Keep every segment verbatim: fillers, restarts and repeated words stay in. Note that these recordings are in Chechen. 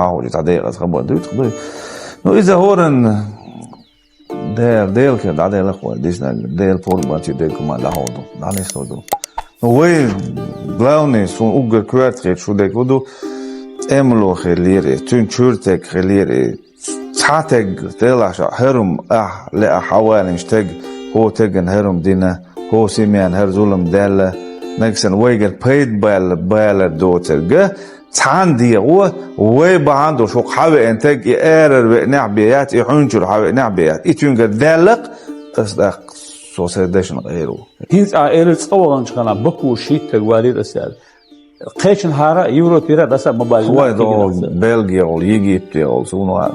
хьаьхьожа, цхьа декъаза хабар дуьйцуш дуй. Ну, иза хӀоран Дела, Дела кхера дӀаделахь вай, дисна, Дела пурба баций дерг ма дӀахьо ду, дӀанисло ду. Ну, вай, главный, суна уггар коьрта хеташ хӀу дерг хӀу ду, тӀемало хилира, цуьнан чуьра таг хилира, цхьа таг, Делахь ша, хӀара хӀума ахь лаьа хьавалийначу таг, хӀо тагана хӀара хӀума дина, хӀо семьяна хӀара зулам даьлла, нагахь санна вайгара пайда баьлла, балар доцург, цхьана дегӀо, вай бахьана долуш хӀокху хьавеана таг, и арара веанехь бен яц, и хьуьнчуьра хьавеанехь бен яц. И цуьнгара даьлла-кх, аса тӀаккха со сайн дашна къера ву. ХӀинца а элира цкъа ваханчу хенахь Баку шийтта таг валийра аса аьлла. Кхечанхьара а, Европера а даса а ма баьллина. Вай догӀу, Бельгехула, Египетехула, суна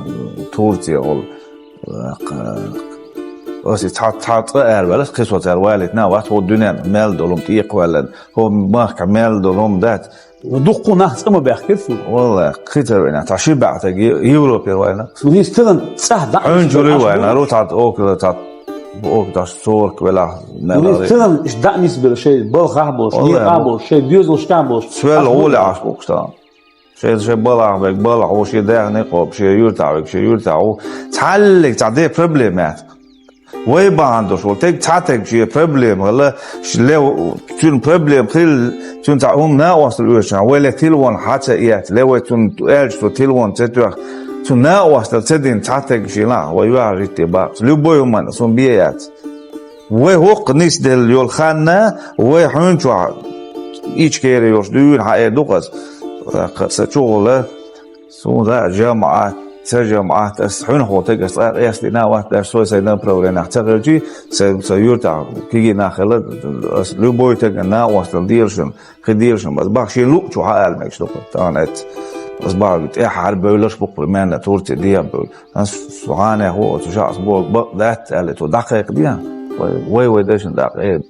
Турцехула. Аса и цхьа, цхьа цкъа араваьлла, кхин со цара валийтина а вац, хӀо дуьненна мел долу хӀума тӀекхаваьллина, хӀо махкахь мел долу хӀума дац. Дуккха нах цкъа ма баьхкира цунна. Валлахь, кхин цара веана, цхьа ши бӀе таг Европера вайна. Ну, иза тахана цӀахь дӀа хьуьнчуьра вайна, ру цхьа окула цхьа, окула цхьа сорок велахь, ну, иза тахана иштта дӀа нисбелла шайн балхахь болуш, некъахь болуш, шайн доьзалшкахь болуш. Цвел гӀоле Ӏаш бохуш тахана. Шайн, шайн балхахь верг балхахь ву, шен дегӀ некъахь ву, шен юьртахь верг шен юьртахь ву. Цхьаллиг цхьа де проблема яц. Вай бахьана долуш волу таг, цхьа таг шен проблема хилла, ш-, ле, цуьнан проблема хилла, цуьнан цхьа хӀума накъосталла оьшучохь, вай ле телефон хьа ца эцна, ле вай цунна аьлча цо телефон ца тоьхна, цунна накъосталла ца дина цхьа таг шена лахь, вай юьхьӀаьржитте баккхалц. Любой хӀуманна суна бен яц. Вай хӀокху нисделла йолу ханна, вай хьуьнан чохь Ичкери йолуш дуьйна хьан эр ду-кх аса, сан чухула. Суна лаьа жамаӀат, ца жамаӀат, ас хьуьнах волу таг ас цкъа а къестийна а вац, даже со сайн направлениях ца хилчий, сайн, сайн юьртахь кегий нах хилла, ас любой тагана накъосталла дела шуна, хи дела шуна, ас бахьа шен луъучу хьан ала мегаш ду-кх, тахана эццахь. Ас бахьа тӀаьххьара бевлларш бу-кх, примерно, Турция дехьа бевлла. Ас со хьанех ву, оцу шахьас боху, бакъ дац, аьлла, цо дӀакхайкхадехьа, вай, вай, вай дайшна дӀакхайкхийна.